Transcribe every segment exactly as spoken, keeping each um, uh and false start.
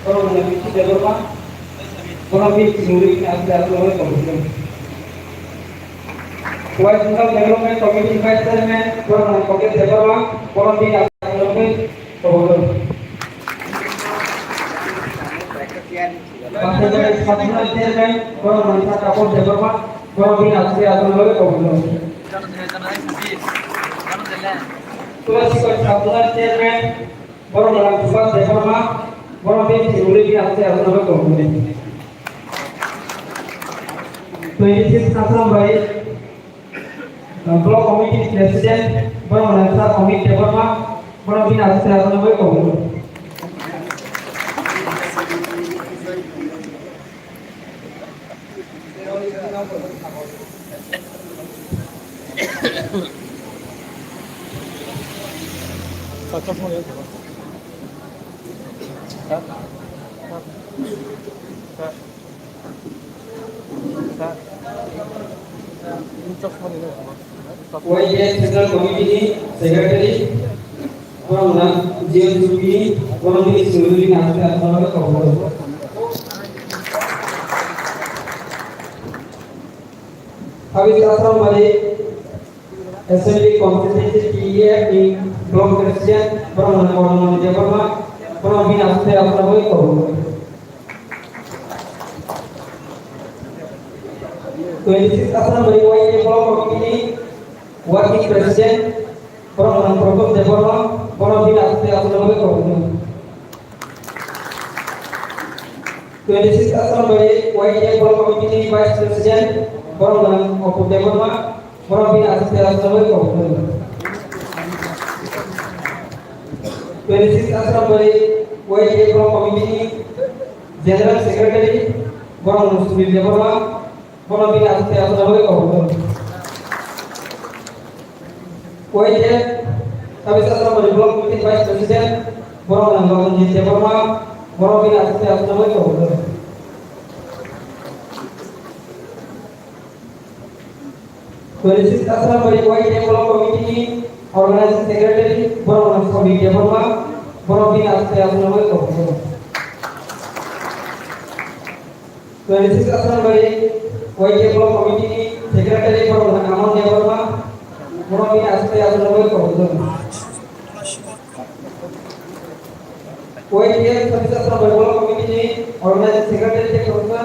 Borok wngkha Bithi Debbarma, borok bini chwngno bini aswk aswk wngwi tongkha. West Bengal Development Committee Vice Chairman, borok wngkha Koket Debbarma, borok bini aswk aswk wngwi tongkha. Bangladesh Sabuna Chairman, borok wngkha Tapos Debbarma, borok bini aswk aswk wngwi tongkha. Tulasi Sabuna Chairman, borok wngkha Subhas Debbarma, borok bini chwngno bini aswk aswk wngwi tongkha. Twenty six Assam bai, uh, Block Committee President, borok wngkha Sir Amit Debbarma, borok bini aswk aswk wngwi tongkha. Y T F Central Committee ni Secretary, borok wngkha G N C P ni, borok bini chwngno bini aswk aswk wngwi tongkha. Sabis Assam bai Assembly Constituency T E F ni Block President, borok wngkha Koromoni Debbarma, borok bini aswk aswk wngwi tongkha. Twenty six Assam bai Y T F Block Committee ni Working President, borok wngkha Prabhu Debbarma, borok bini aswk aswk wngwi tongkha. Twenty six Assam bai Y T F Block Committee ni Vice President, borok wngkha Apu Debbarma, borok bini aswk aswk wngwi tongkha. Twenty six Assam bai Y T F Block Committee ni General Secretary, borok wngkha Sunil Debbarma, borok bini aswk aswk wngwi tongkha. Y T F, Sabis Assam Block Committee Vice President, borok wngkha Gaganjit Debbarma, borok bini aswk aswk wngwi tongkha. Twenty six Assam bai Y T F Block Committee ni Organizing Secretary, borok wngkha Sabir Debbarma, borok bini aswk aswk wngwi tongkha. Twenty six Assam bai Y T F Block Committee ni Secretary, borok wngkha Aman Debbarma, borok bini aswk aswk wngwi tongkha. Y T F Sabis Assam Block Committee ni Organizing Secretary tei khoroksa,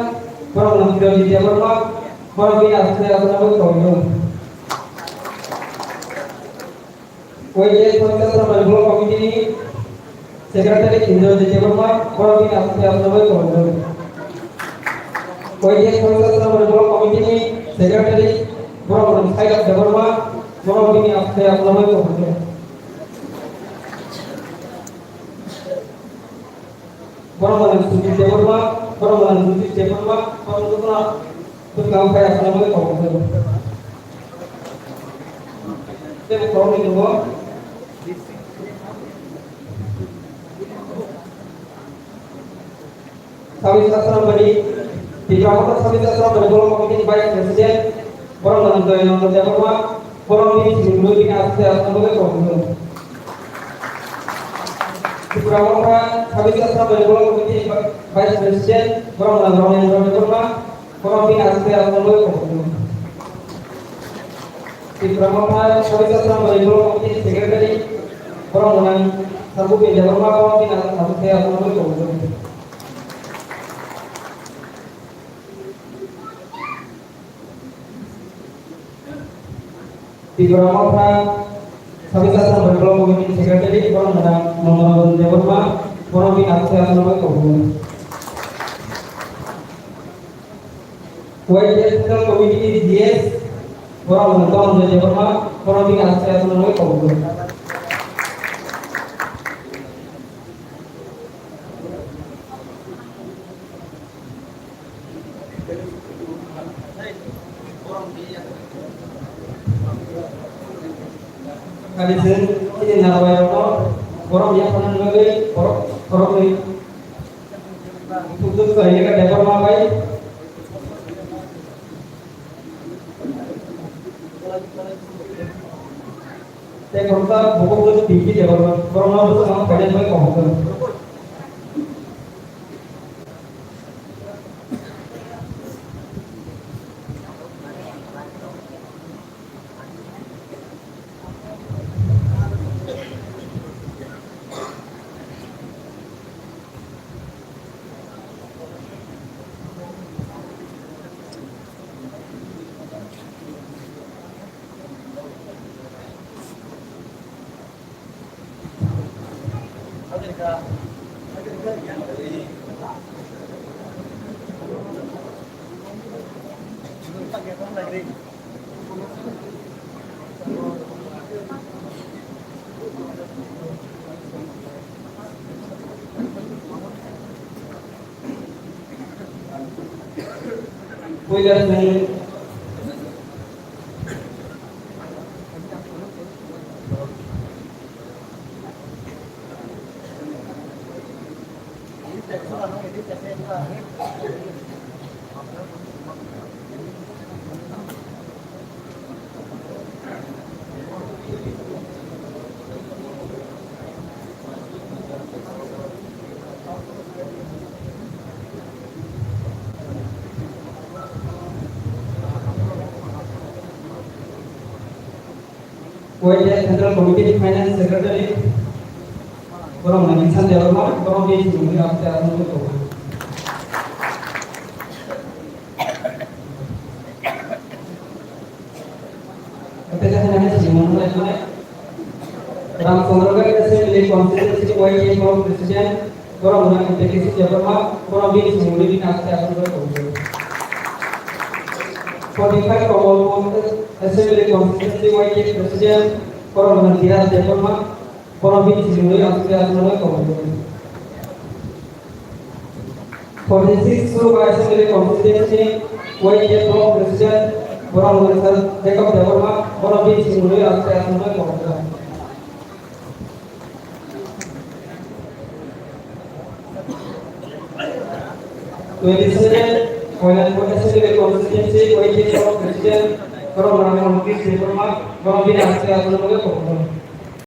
borok wngkha Bidyajit Debbarma, borok bini aswk aswk wngwi tongkha. Y T F Sabis Assam Block Committee ni Secretary Indrajit Debbarma, borok bini aswk aswk wngwi tongkha. Y T F Sabis Assam Block Committee ni Secretary, borok wngkha Sairaj Debbarma, borok bini aswk aswk wngwi tongkha. Borok wngkha Sujit Debbarma, borok wngkha Sujit Debbarma, borok wngkha bwskang phai aswk wngwi tongkha. Tei borok ni tongo. Sabis Assam Body, Tipra Motha Sabis Assam Body Block Committee Vice President, borok wngkha Joyananda Debbarma, borok bini chwngno bini aswk aswk wngwi tongkha. Tipra Motha Sabis Assam Body Block Committee Vice President, borok wngkha Ronendra Debbarma, borok bini aswk aswk wngwi tongkha. Tipra Motha Sabis Assam Body Block Committee Secretary, borok wngkha Sargopin Debbarma, borok bini aswk aswk wngwi tongkha. Tipra Motha Sabis Assam Block Committee Secretary, borok wngkha Nondoranjan Debbarma, borok bini aswk aswk wngwi tongkha. Y T F Central Committee ni G S, borok wngkha Dhananjay Debbarma, borok bini aswk aswk wngwi tongkha. Kali se, ini nabai rokno, borok yaphana nugwi, borok, borok ni, untuk saya ka depar ma bai. Tei khoroksa bukhuk bwswk Pinky Debbarma, borokno bwswk ang finance bai kaham kha. Puila chwng Koite Central Committee ni Finance Secretary, borok nang Nisan Debbarma, borok ni chini muni aste aste muni kobo. Ete khe nang chini muni lai mani. Ramchandra Ghat Assembly Constituency Y T F Block President, borok nang Tekesi Debbarma, borok ni chini muni aste aste muni kobo. Forty-five Kamalpur Assembly Constituency Y T F President, borok nang Dhiraj Debbarma, borok ni chini muni aste aste muni kobo. Forty-six Surubai Assembly Constituency, Y T F Block President, borok ni Sir Jacob Debbarma, borok ni chini muni aste aste muni kobo. Twenty-seven Koilanpur Assembly Constituency, Y T F Block President, borok nang Monkis Debbarma, borok ni aste aste muni kobo.